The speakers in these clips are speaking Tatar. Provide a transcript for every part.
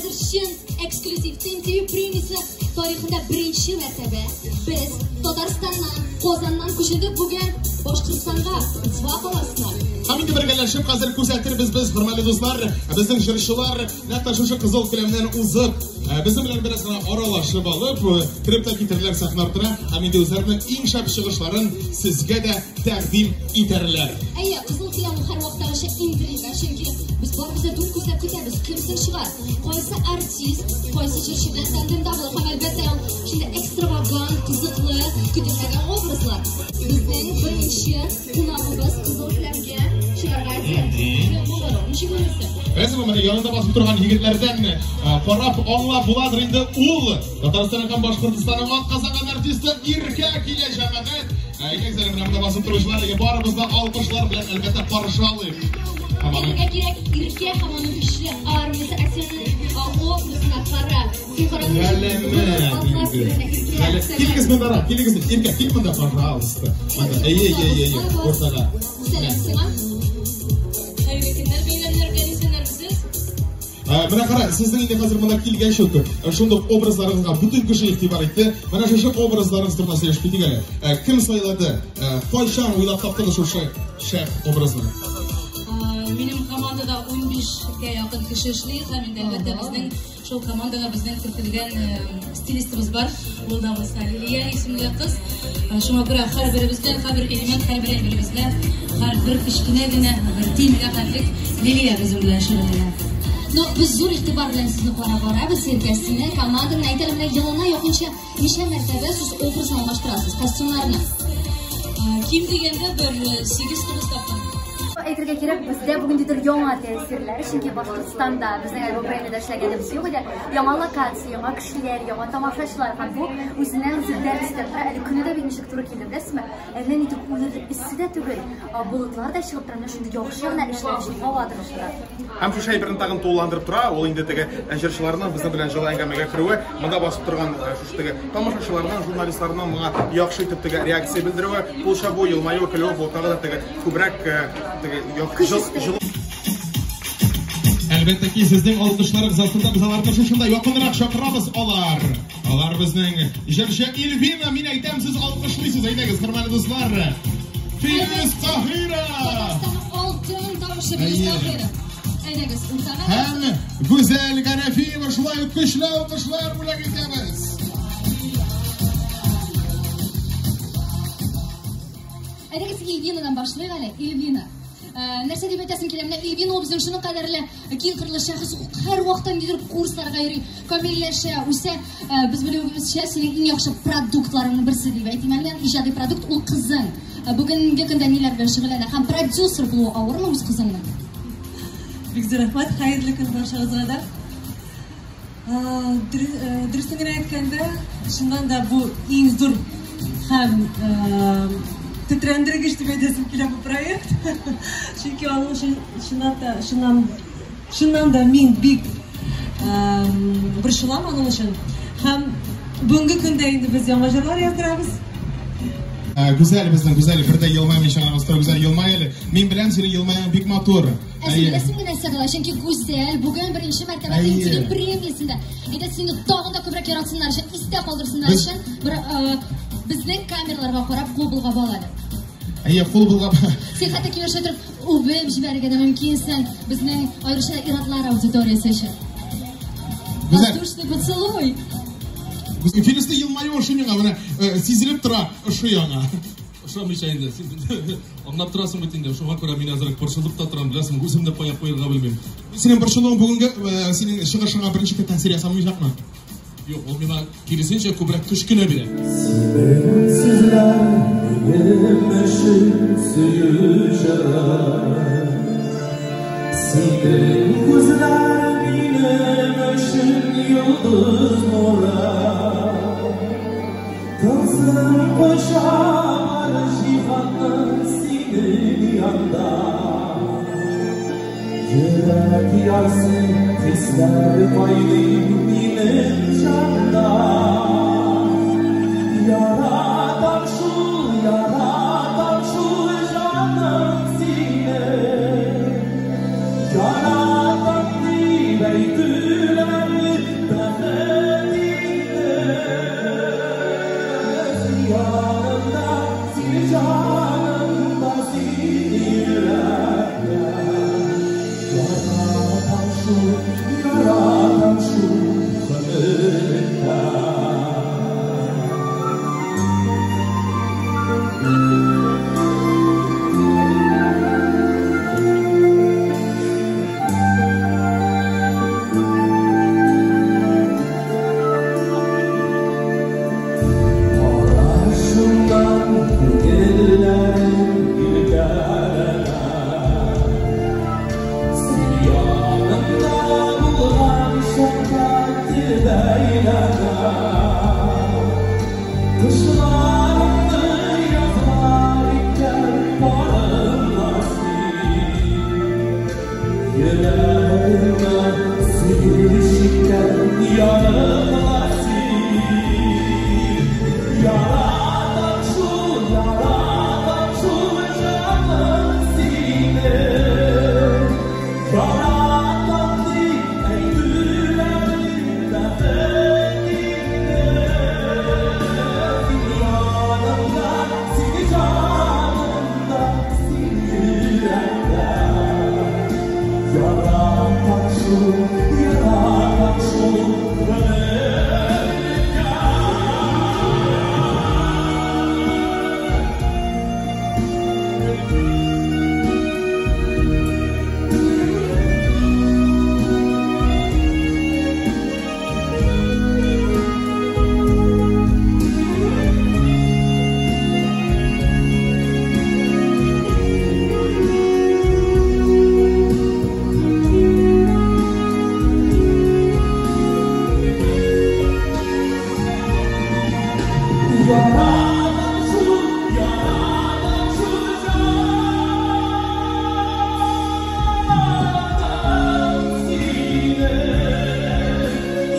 Хәзер чын эксклюзив ТМТВ премиясе тарихында беренче мәртәбә без Татарстаннан, Казаннан күчендек бүген Башкортстанга, Уфа каласына. Һәм инде бергәләшеп хәзер күзәтербез без, хөрмәтле дуслар, безнең җырчылар нәкъ шушы кызыл келәмнән узып, безнең белән бераз гына аралашып алып, кереп тә китерләр сәхнә артына һәм инде үзләренең иң шәп чыгышларын сезгә дә тәкъдим итәрләр. Әйе, кызыл келәм һәрвакыттагыча интрига, чөнки без барыбыз да дүрт күзләп көтәбез, кем соң чыгар, кайсы артист, кайсы җырчы белән тандемда булыр һәм әлбәттә ул шундый экстравагант, кызыклы, көтелмәгән образлар. Безнең беренче кунагыбыз кызыл келәмгә чыгарга әзер. Кем булыр ул? Ничек уйлыйсың? Беләсеңме, менә янында басып торган егетләрдән карап аңлап буладыр инде ул. Татарстанның һәм Башкортстанның атказанган артисты Иркә килә, җәмәгать. Әйдәгез әле, менә монда басып торучылар, барыбыз да алкышлар белән әлбәттә каршы алыйк. Әйтергә кирәк, Иркә һәм аның көчле армиясе Әсәнең образына кара. Син карасаң, Килегез монда, килегез, Иркә, кил монда, пожалуйста. Монда, әйе, әйе, әйе, әйе, уртага. Сәлам сиңа. Хәерле көннәр, бәйрәмнәр белән исәннәрмесез? Менә кара, сезнең инде хәзер монда килгәч үк, шундый образларыгызга бөтен кеше игътибар итте. Менә шушы образларыгыз турында сөйләшеп китик әле. Кем сайлады? Кайчан уйлап таптыгыз шушы шәп образны? Минем командада 15-кә якын кеше эшли һәм инде әлбәттә безнең шул командага безнең кертелгән стилистыбыз бар. Ул да булса Лилия исемле кыз. Шуңа күрә һәрберебездән, һәрбер элемент, һәрбер әйберебездә, һәрбер кечкенә генә бер тиенگә хәтлек Лилия безнең белән шөгыльләнә. Но без зур игътибар белән сезне карап барабыз, Иркә, сине команданы әйтәлем, менә елына якынча ничә мәртәбә сез образны алмаштырасыз, костюмнарны? Ким дигәндә бер 8-9 тапкыр. Әйтергә кирәк, бездә бүген ниндидер яңа тәэсирләр, чөнки Башкортстанда безнең әле бу премиядә эшләгәнебез юк иде. Яңа локация, яңа кешеләр, яңа тамашачылар һәм бу үзеннән үзе дәрт өстәп тора. Әле көне дә бик ничек туры килде, беләсезме? Әллә ни дип үлерлек эссе дә түгел, болытлар да чыгып тора, менә шундый яхшы гына эшләр өчен һава торышы да. Һәм шушы әйберне тагын тулыландырып тора, ул инде теге җырчыларның безнең белән җылы әңгәмәгә керүе, монда басып торган шушы теге тамашачыларның, журналистларның моңа яхшы итеп теге реакция белдерүе, кул чабу, елмаю, көлүе, бу тагы да теге күбрәк теге җылы. Әлбәттә ки, сезнең алкышларыгыз астында без аларны шушында якынрак чакырабыз алар. Алар безнең җырчы Эльвина, мин әйтәм, сез алкышлыйсыз, әйдәгез, хөрмәтле дуслар. Филүс Каһиров. Татарстанның алтын тавышы Филүс Каһиров. Әйдәгез, уртага. Һәм Гүзәл Гарафиева шулай ук көчле алкышлар бүләк итәбез. Әйдәгез, Эльвинадан башлыйк әле. Эльвина. Нәрсә дип әйтәсең килә? Менә Эльвина ул безнең шуның кадәрле киң кырлы шәхес, ул һәрвакытта ниндидер курсларга йөри, камилләшә, үсә. Без белүебезчә, синең иң яхшы продуктларыңның берсе дип әйтим әле, иҗади продукт ул кызың. Бүгенге көндә ниләр белән шөгыльләнә һәм продюсер булуы авырмы үз кызыңның? Бик зур рәхмәт, хәерле көн баршагызга да. Дөресен генә әйткәндә, чыннан да бу иң зур һәм тетрәндергеч дип әйтәсем килә бу проект. Чөнки аның өчен чыннан да мин бик борчылам аның өчен. Һәм бүгенге көндә инде без яңа җырлар яздырабыз. Гүзәл безнең, Гүзәл бер дә елмаймыйча гына басып тора. Гүзәл, елмай әле. Мин беләм, синең елмаюың бик матур. Ә син беләсеңме нәрсә була? Чөнки Гүзәл бүген беренче мәртәбә MTV премиясендә. Әйдә, сине тагын да күбрәк яратсыннар өчен, истә калдырсыннар өчен бер безнең камераларга карап кул болгап ал әле. Әйе, кул болгап. Син хәтта киңәш итеп үбеп җибәрергә дә мөмкинсең безнең аеруча ир-атлар аудиториясе өчен. Гүзәл. Воздушный поцелуй. Филүснең елмаюы ошый миңа, менә сизелеп тора, ошый аңа. Ошамыйча инде, син аңлап торасың бит инде, шуңа күрә мин әзерәк борчылып та торам, беләсең, үзем дә кая куярга белмим. Синең борчылуың бүгенге синең чыгышыңа беренче көн тәэсир ясамыйчакмы? Юк, ул миңа киресенчә күбрәк көч кенә бирә. Синең сүзләр минем өчен сөю җыры. Синең күзләр минем өчен йолдыз нуры. Тылсым кочар җиһанны синең янда. Йөрәк ярсый, хисләр кайный минем җанда. Яратам шул, яратам шул җаным сине. Яратам дип әйтүләр әйләнә. Кышларымны язлар иткән барымла син. Йөрәгемә сөю чиккән ярымла син. Яратам шул, яратам шул җаным сине. Яратам дип әйтүләрем бәхет инде. Син янымда, син җанымда, син йөрәктә. Яратам шул, яратам шул гомерлеккә. Яратам шул, яратам шул җаным сине.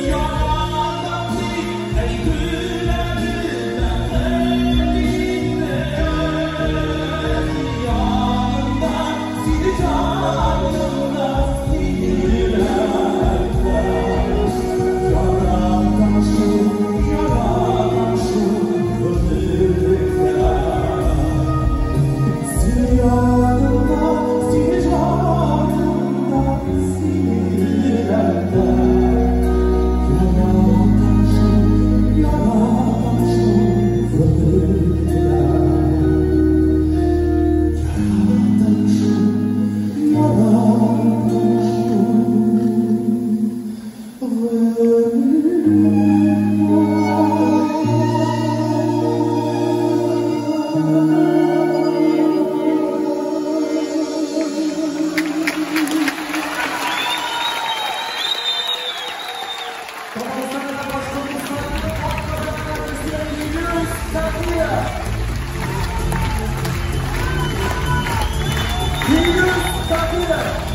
Яратам дип әйтүләрем бәхет инде. Син янымда, син җанымда, син йөрәктә. Яратам шул, яратам шул гомерлеккә. Син янымда, син җанымда, син йөрәктә. Яратам шул, яратам шул гомерлеккә. Яратам шул, яратам шул Татарстанның Башкортстанның атказанган артисты Илдус Таһиров. Илдус Таһиров.